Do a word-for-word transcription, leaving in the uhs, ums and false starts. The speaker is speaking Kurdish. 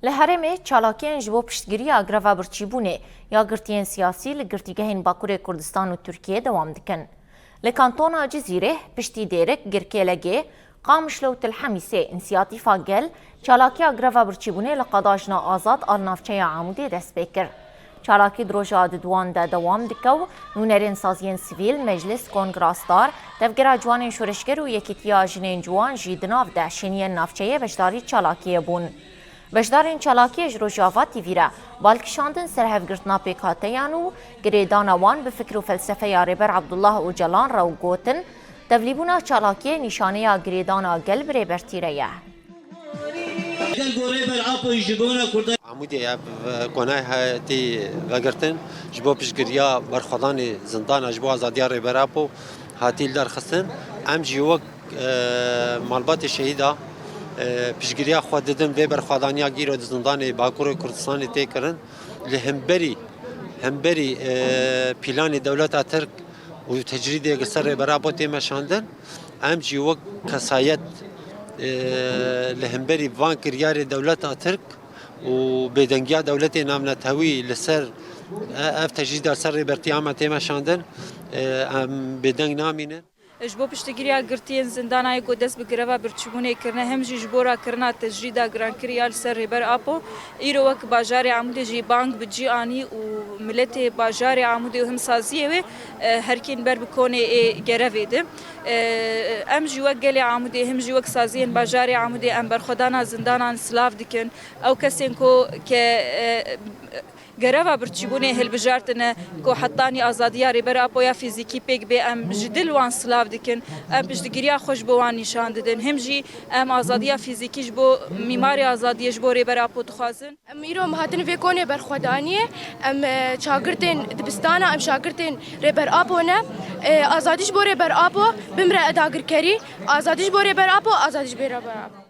Li herêmê çalakiyên ji bo piştgiriya greva birçîbûnê ya girtiyên siyasî li girtîgehên Bakurê Kurdistan û Tirkiyê dewam dikin. Li kantona Cizîrê piştî Dêrik, Girkêlegê, Qamişlo û Til Hemîsê însiyatîfa gel çalakiya greva birçîbûnê li qada jina azad a li navçeya Amûdê dest pê kir. Çalakî di roja diduwan de dewam dike û nûnerên saziyên sivîl, meclis, kongra star, tevgera ciwanên şoreşger û yekîtiya jinên ciwan jî di nav de şêniyên navçeyê beşdarî çalakiyê bûn. Beşdarên çalakiyê ji Rojava T V re bal kişandin ser hevgirtina pêkhateyan û girêdana wan bi fikr û felsefeya Rêber Abdullah Ocalan re û gotin, tevlîbûna çalakiyê nîşaneya girêdana gel bi Rêbertî re ye. Gel bo Rêber Apoyî ji bona Kurdan. Amûdê ev, e, konay hatî vegirtin, ji bo piştgiriya berxwedanê zindana, ji bo azadiya Rêber Apo hatî lidarxistin. Em jî wek, e, malbatê şehîda, e, piştgiriya xwe didin vê berxwedaniya gîro di zindanê Bakurê Kurdistanê tê kirin. Li hemberî, hemberî, e, pîlanê dewleta Tirk û tecrîdê li ser Rêber Apo tê meşandin. Em jî wek kesayet, e, li hemberî van kiryarê dewleta Tirk û bêdengiya dewletê navnetewî li ser, e, ev tecrîda ser Rêbertî Amed tê meşandin, e, em bêdeng namînin. Ji bo piştgiriya girtiyên zindanayê ku dest bi greva birçîbûnê kirine, hem jî ji bo rakirina tecrîda girankirî ya li ser Rêber Apo, îro wek bajarê Amûdê jî bang bi cî anî û miletê bajarê Amûdê û him saziyê wê, e, herkên ber bi konê ê gerevê de. E, em jî wek gelê Amûdê, him jî wek saziyên bajarê Amûdê em berxwedana zindanan silav dikin. Ew kesên ku ke, e, Gereva birçîbûnê hilbijartine ku hetanî azadiya Rêber Apo ya fîzîkî pêk bê, em ji dil wan silav dikin. Em piştgiriya xwe ji bo wan nîşan didin. Him jî em azadiya fîzîkî ji bo mîmarê azadiyê, ji bo Rêber Apo dixwazin. Em îro em hatin vê konê berxwedaniyê. Em, e, çagirtên dibistana, em şagirtên Rêber Apo ne. E, azadî ji bo Rêber Apo, bimre e dagirkerî. Azadî ji bo Rêber Apo, azadî ji bo Rêber Apo.